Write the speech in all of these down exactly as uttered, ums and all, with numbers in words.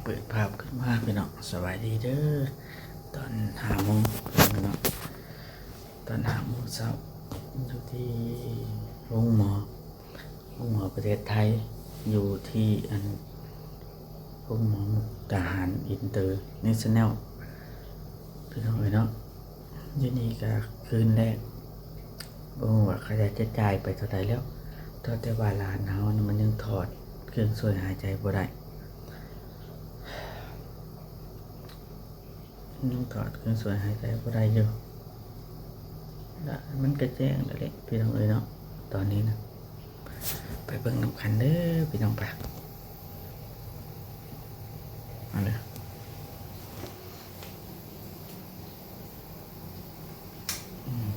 เปิดภาพขึ้นมาพี่น้อง สบายดีเด้อ ตอนห้าโมงพี่น้อง ตอนห้าโมงเช้า อยู่ที่โรงหมอ โรงหมอประเทศไทย อยู่ที่อัน โรงหมอมุกดาหาร International พี่น้องเอ้ยเนาะ อยู่นี่ก็คืนแรก บ่ฮู้ว่าเขาเจ้าจะจ่ายไปเท่าใดแล้ว เท่าแต่ว่าหลานเฮานี่มันยังถอดเครื่องช่วยหายใจบ่ได้ ยังถอดเครื่องช่วยหายใจบ่ได้อยู่ ละมันก็แจ้งแล้วแหละพี่น้องเอ้ยเนาะ ตอนนี้นะ ไปเบิ่งนำกันเด้อพี่น้องปะ เอาเลย อืม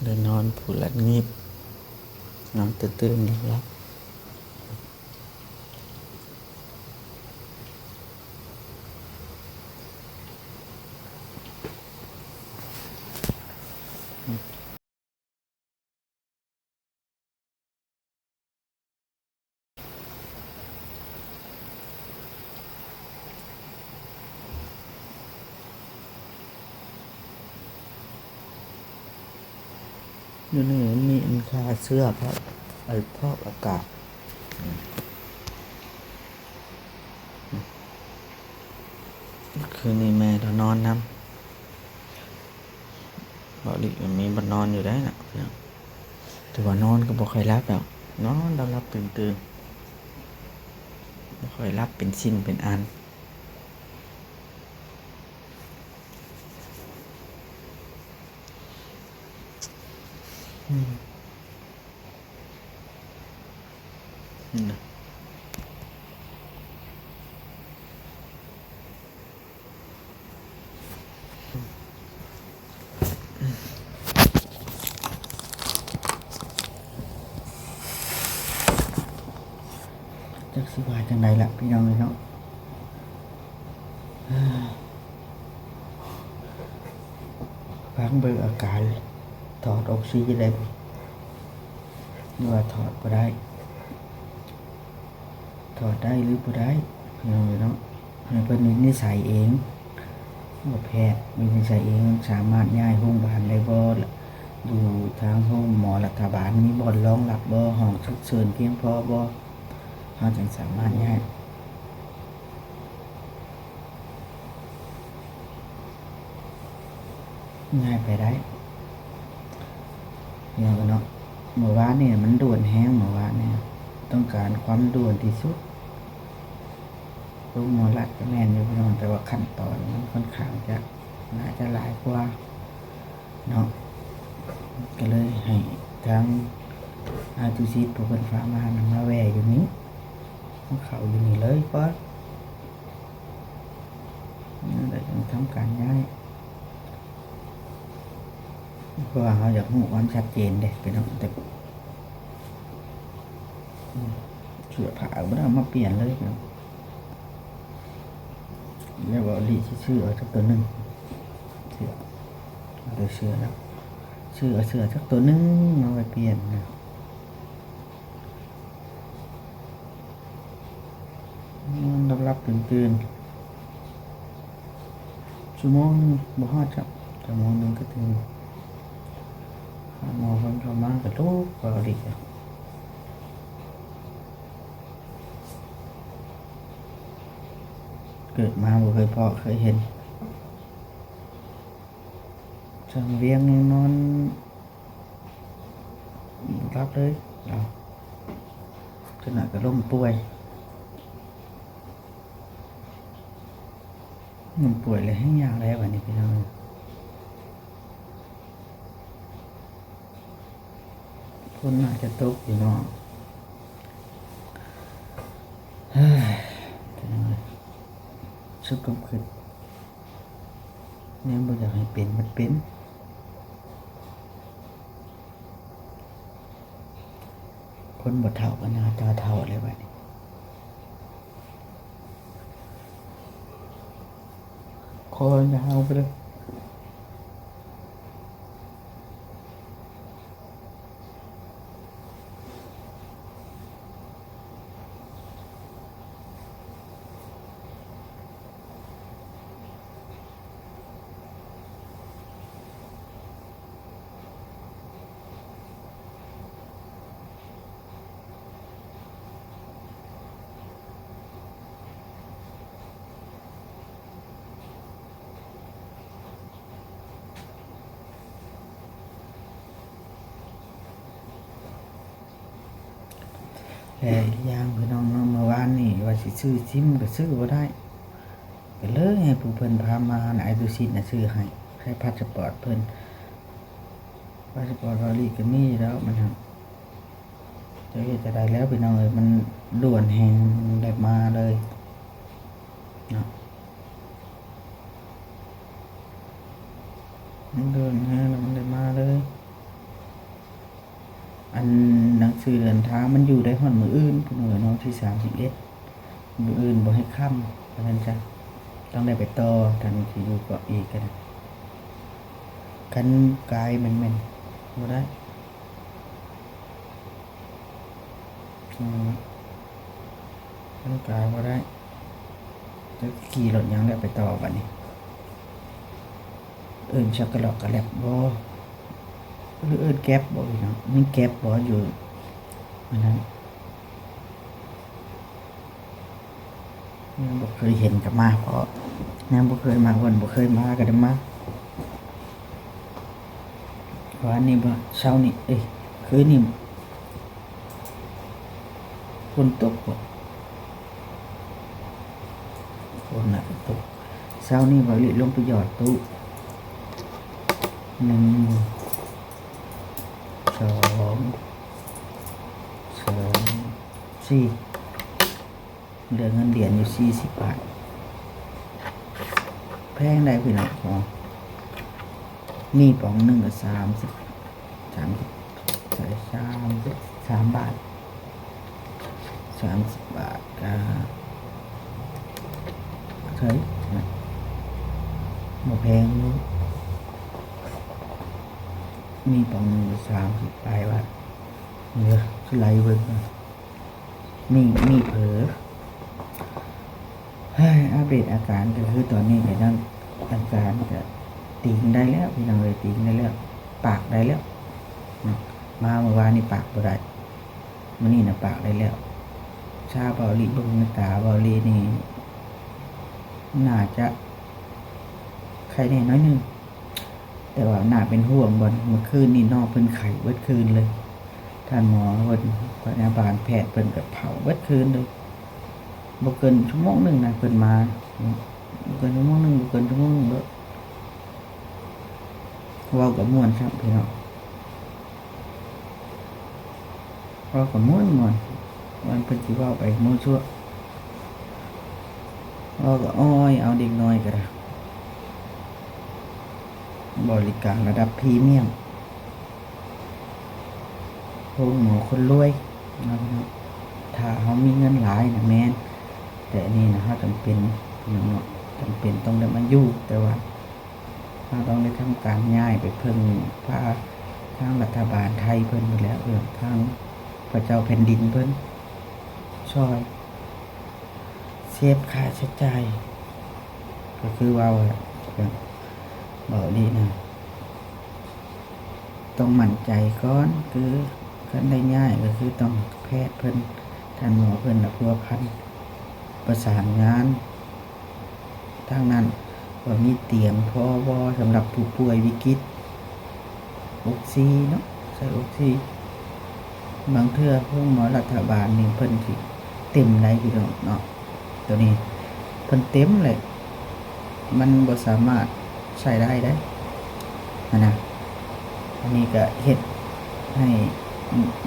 เดี๋ยวนอนผู้หลับงีบ นอนตื่นๆหลับๆ อยู่นี่มันมีอันฆ่าเชื้อเพราะไอ้พอกอากาศ คืนนี้แม่เรานอนนำ บ่าวหลีมันมีบ่อนนอนอยู่ได้นะพี่น้อง แต่ว่านอนก็บ่ค่อยหลับดอก นอนหลับๆตื่นๆ บ่ค่อยหลับเป็นชิ้นเป็นอัน อืม นี่นะ จักสิว่าจั่งใดล่ะพี่น้องเอ้ยเนาะ ฟังเบิ่งอาการ ถอดออกซิเจนได้บ่ หรือว่าถอดบ่ได้ ถอดได้หรือบ่ได้ พี่น้องเอ้ยเนาะ ให้เพิ่นวินิจฉัยเอง ว่าแพทย์วินิจฉัยเอง มันสามารถย้ายโรงพยาบาลได้บ่ อยู่ทางโรงหมอรัฐบาลมีบ่อนรองรับบ่ ห้องฉุกเฉินเพียงพอบ่ เฮาจั่งสามารถย้าย ย้ายไปได้ พี่น้องเอ้ยเนาะ เมื่อวานนี่มันด่วนแฮง เมื่อวานนี่ต้องการความด่วนที่สุด โรงหมอรัฐก็แม่นอยู่พี่น้อง แต่ว่าขั้นตอนมันค่อนข้างจะ น่าจะหลายกว่าเนาะ ก็เลยให้ทาง อาร์ ทู ซี ผู้เพิ่นฝากมาหั่นน่ะ มาแวะอยู่นี่ มาเข้าอยู่นี่เลยก่อน นั่นแหละ ต้องทำการย้าย เพราะว่าเราอยากรู้ความชัดเจนเด้ พี่น้อง แต่ อืม เสื้อผ้าบ่ได้เอามาเปลี่ยนเลย พี่น้อง แล้วบ่าวหลีสิซื้อเอาจักตัวหนึ่ง เสื้อ เอาแต่เสื้อแล้ว ซื้อเอาเสื้อจักตัวหนึ่งเอาไว้เปลี่ยนนะ นอนหลับๆตื่นๆ ชั่วโมงหนึ่งบ่ฮอดจ้ะ ชั่วโมงหนึ่งก็ถึง หาหมอเพิ่นเข้ามาก็ลุกบ่าวหลีอะ เกิดมาบ่เคยพ้อเคยเห็น ช่างเวียงยังนอนบ่หลับเลย เอา จักหน่อยก็ล้มป่วย ล้มป่วยแล้วแฮงยากแล้วบัดนี้พี่น้อง ฝนน่าจะตกอยู่เนาะ เฮ้ย พี่น้องเอ้ย สุดความคิด แนวบ่อยากให้เป็น มันเป็น คนบ่เฒ่าก็หน้าตาเฒ่าเลยบัดนี้ คอยาวไปเลย เ แต่อีกอย่างพี่น้องเนาะ เมื่อวานนี่ว่าสิซื้อซิมก็ซื้อบ่ได้ ก็เลยให้ผู้เพิ่นพามาน่ะ อ้ายดุสิตน่ะซื้อให้ ใช้พาสปอร์ตเพิ่น พาสปอร์ตเกาหลีก็มีอยู่แล้ว มันหั้น จะเฮ็ดจะได้แล้วพี่น้องเอ้ย มันด่วนแฮง มันได้มาเลยเนาะ มันด่วนแฮงแล้วมันได้มาเลย อันหนังสือเดินทางมันอยู่ได้ฮอดมื้ออื่นพี่น้องเอ้ยเนาะ ที่สามสิบเอ็ด มื้ออื่นบ่ให้ค้ำ ว่าซั่นซะ ต้องได้ไปต่อ ทางที่อยู่เกาะอีกก็ได้ คันกายแม่นๆ บ่ได้ อืม คันกายบ่ได้ จะขี่รถหยังแล้วไปต่อบัดนี้ เอิ้นชักกะลอกกะแล็บบ่ หรือเอิ้นแก๊บบ่พี่น้อง มีแก๊บบ่อยู่อันนั้น ยังบ่เคยเห็นก็มา เพราะยังบ่เคยมา เพิ่นบ่เคยมาก็ได้มา วานนี้บ่ เช้านี้ เอ้ย คืนนี้ ฝนตกบ่ ฝนน่ะตก เช้านี้บ่าวหลีลงไปหยอดตู้ หนึ่ง สอง สาม สี่ เหลือเงินเหรียญอยู่สี่สิบบาท แพงได้พี่น้อง อ๋อ นี่ป๋องหนึ่งก็สามสิบ สามสิบ ใส่สามสิบสามบาท สามสิบบาทก็ เท่าไหร่นะ บ่แพงอยู่ นี่ป๋องหนึ่งก็สามสิบปลายบาท เดี๋ยวสิไล่เบิ่งก่อน มี มีเผลอ เฮ้ย อัปเดตอาการก็คือตอนนี้ก็ยัง อาการก็ติงได้แล้วพี่น้องเอ้ย ติงได้แล้ว ปากได้แล้วเนาะ มาเมื่อวานนี่ปากบ่ได้ มื้อนี้น่ะปากได้แล้ว ชาเบาหลี เบิ่งในตาเบาหลีนี่ น่าจะไข้แน่น้อยหนึ่ง แต่ว่าน่าเป็นห่วงบ่อน เมื่อคืนนี่น้องเพิ่นไข้เบิดคืนเลย ท่านหมอเพิ่น พยาบาลแพทย์เพิ่นก็เฝ้าเบิดคืนเลย บ่เกินชั่วโมงหนึ่งนะ เพิ่นมา บ่เกินชั่วโมงหนึ่ง บ่เกินชั่วโมงหนึ่งเด้อ เว้าก็ม่วนซ้ำพี่น้อง เว้าก็ม่วนม่วน มันเพิ่นสิเว้าไปมั่วซั่ว เว้าก็อ้อย เอาเด็กน้อยก็ได้ บริการระดับพรีเมียม โรงหมอคนรวยเนาะพี่น้อง ถ้าเฮามีเงินหลายน่ะแม่น แต่อันนี้น่ะเฮาจำเป็นเนาะ จำเป็นต้องได้มาอยู่ แต่ว่าเฮาต้องได้ทำการย้ายไปเพิ่งพาทางรัฐบาลไทยเพิ่นพู้นแหล้ว เออ ทางพระเจ้าแผ่นดินเพิ่นซ่อย เซฟค่าใช้จ่าย ก็คือเว้าแหละ เว้าดีนะ ต้องมั่นใจก่อน คือคันได้ย้ายก็คือต้องแพทย์เพิ่น ท่านหมอเพิ่นน่ะพัวพัน ประสานงาน ทางนั้นว่ามีเตียงพอบ่สำหรับผู้ป่วยวิกฤต ออกซิเนาะ ใส่ออกซิ บางเทื่อโรงหมอรัฐบาลนี่เพิ่นสิเต็มได้พี่น้องเนาะ ตัวนี้เพิ่นเต็มเลย มันบ่สามารถใช้ได้เด้ หั้นนะ อันนี้ก็เฮ็ดให้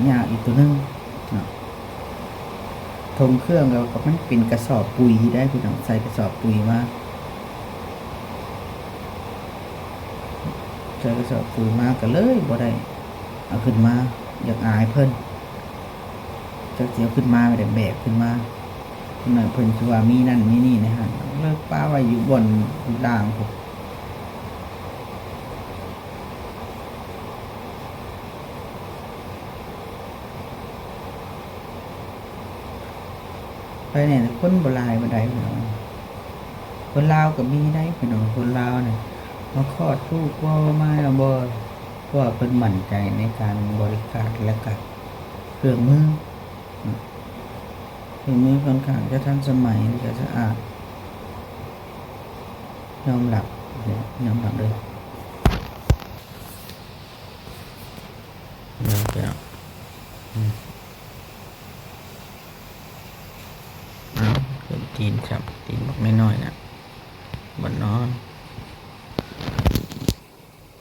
ยากอีกตัวหนึ่งเนาะ ถงเครื่องก็ ก็มันเป็นกระสอบปุ๋ยได้พี่น้อง ใส่กระสอบปุ๋ยมา ใส่กระสอบปุ๋ยมาก็เลยบ่ได้เอาขึ้นมา อยากอายเพิ่น จักสิเอาขึ้นมา บ่ได้แบกขึ้นมา เพิ่นน่ะ เพิ่นสิว่ามีนั่นมีนี่ในหั่น เลยปะไว้อยู่บ่อนล่างพุ้น ไปเนี่ยคนบ่หลายปานใดพี่น้อง คนลาวก็มีได้พี่น้อง คนลาวเนี่ย มาขอดผู้บ่มาแล้วบ่ เพราะว่าเพิ่นมั่นใจในการบริการและก็เครื่องมือ เครื่องมือค่อนข้างจะทันสมัย และก็สะอาด ยอมรับ ยอมรับเลย เดี๋ยวไปเอา อืม ตีนครับ ตีนบักน้อยๆน่ะ บ่นอน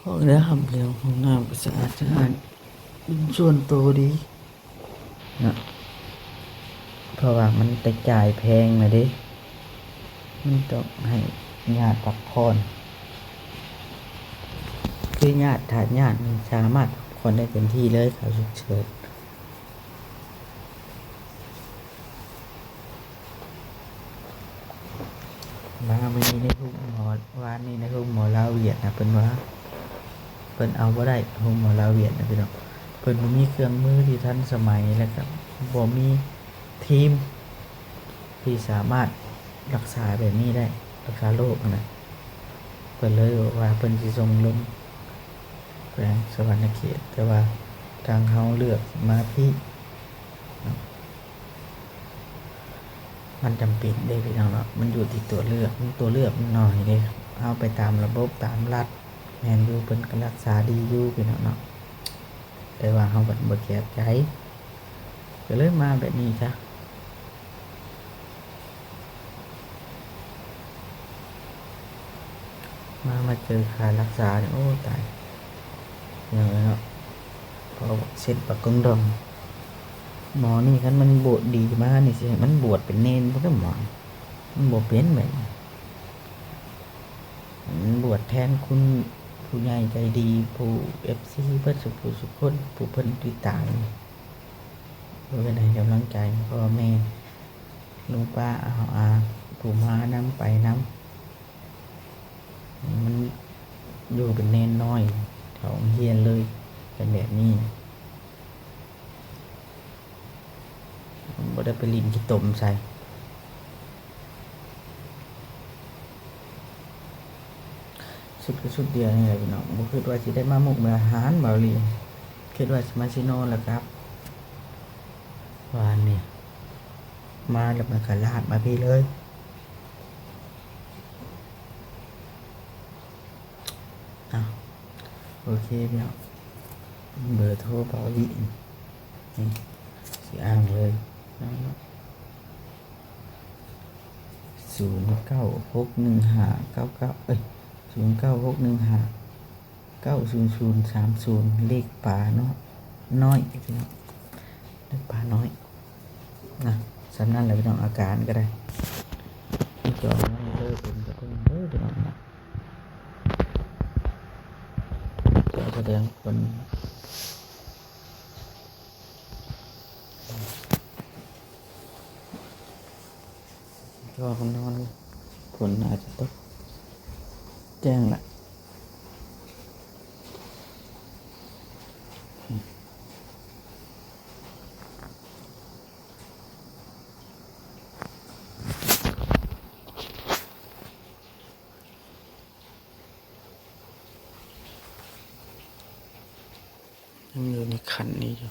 ห้องน้ำเดียว ห้องน้ำก็สะอาดสะอ้าน เป็นส่วนตัวดีนะ เพราะว่ามันไปจ่ายแพงนะเด้ มันต้องให้ญาติพักผ่อน คือญาติ ถ้าญาติมันสามารถพักผ่อนได้เต็มที่เลย เขาวฉุกเฉิน มามื้อนี้ในโฮงหมอ วานนี้ในโฮงหมอลาวเวียดนะ เพิ่นว่า เพิ่นเอาบ่ได้ โฮงหมอลาวเวียดนะพี่น้อง เพิ่นบ่มีเครื่องมือที่ทันสมัย แล้วก็บ่มีทีมที่สามารถรักษาแบบนี้ได้ รักษาโรคนะ เพิ่นเลยบอกว่าเพิ่นสิส่งลงแขวงสะหวันนะเขต แต่ว่าทางเฮาเลือกมาพี้เนาะ มันจำเป็นเด้พี่น้องเนาะ มันอยู่ที่ตัวเลือก มันตัวเลือกมันน้อยเด้ เฮาไปตามระบบตามรัฐ แม่นอยู่ เพิ่นก็รักษาดีอยู่พี่น้องเนาะ แต่ว่าเฮาบัดบ่แคบใจ ก็เลยมาแบบนี้ซะ มา มาเจอค่ารักษานี่ โอ้ ตาย เหนื่อยเนาะ พอเสร็จปากกงดอง หมอนี่คันมันบวชดีมานี่สิ มันบวชเป็นเณรพุ้นเด้อหมอ มันบ่เป็นแบบนี้ มันบวชแทนคุณผู้ใหญ่ใจดี ผู้ เอฟซี เบิดสุผู้สุคน ผู้เพิ่นติดตามนี่ เพิ่นให้กำลังใจพ่อแม่ ลุงป้า เอาอา ผู้มานำไปนำ มันอยู่เป็นเณรน้อย เข้าโรงเรียนเลย เป็นแบบนี้ บ่ได้ไปหลิ้นขี้ตมใส่ สุดก็สุดเดียวนี่แหละพี่น้อง บ่คิดว่าสิได้มามุกดาหาร เบาหลี คิดว่าสิมาซิโนแล้วครับ วานนี้ มาแล้วมันก็ลากมาพี้เลย อ่ะ โอเคพี่น้อง เบอร์โทรเบาหลี นี่ สิอ้างเลย ศูนย์เก้าหกหนึ่งห้าเก้าเก้า เอ้ย ศูนย์เก้าหกหนึ่งห้าเก้าศูนย์ศูนย์สามศูนย์ เลขป้าเนาะ น้อย พี่น้อง เลขป้าน้อย นะ ส่ำนั้นแหละพี่น้อง อาการก็ได้ จองไว้เด้อ เป็นกระเบื้องเด้อพี่น้องนะ จอแสดงผล ก็นอน ฝนอาจจะตก แจ้งละ ยังอยู่ในขันนี้อยู่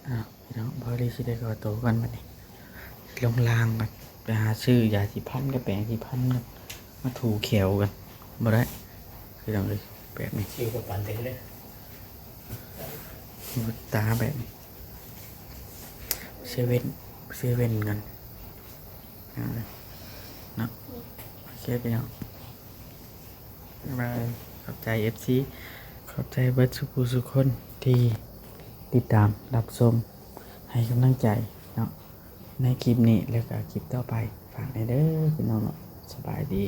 อ่ะ พี่น้อง เบาหลีสิได้ขอตัวก่อนบัดนี้ ลงรางก่อน ไปหาซื้อยาสีฟันกับแปรงสีฟันก่อน มาถูแขวกัน บ่ได้ พี่น้องเอ้ย แบบนี้ ซื้อกับปันเต็มเลย ตาแบบนี้ เซเว่น เซเว่นกัน อ่า เนาะ โอเคพี่น้อง บ๊ายบาย ขอบใจ เอฟซี ขอบใจเบิดสุผู้สุคนที่ติดตามรับชม ให้กำลังใจเนาะ ในคลิปนี้แล้วก็คลิปต่อไป ฝากแหน่เด้อพี่น้องเนาะ สบายดี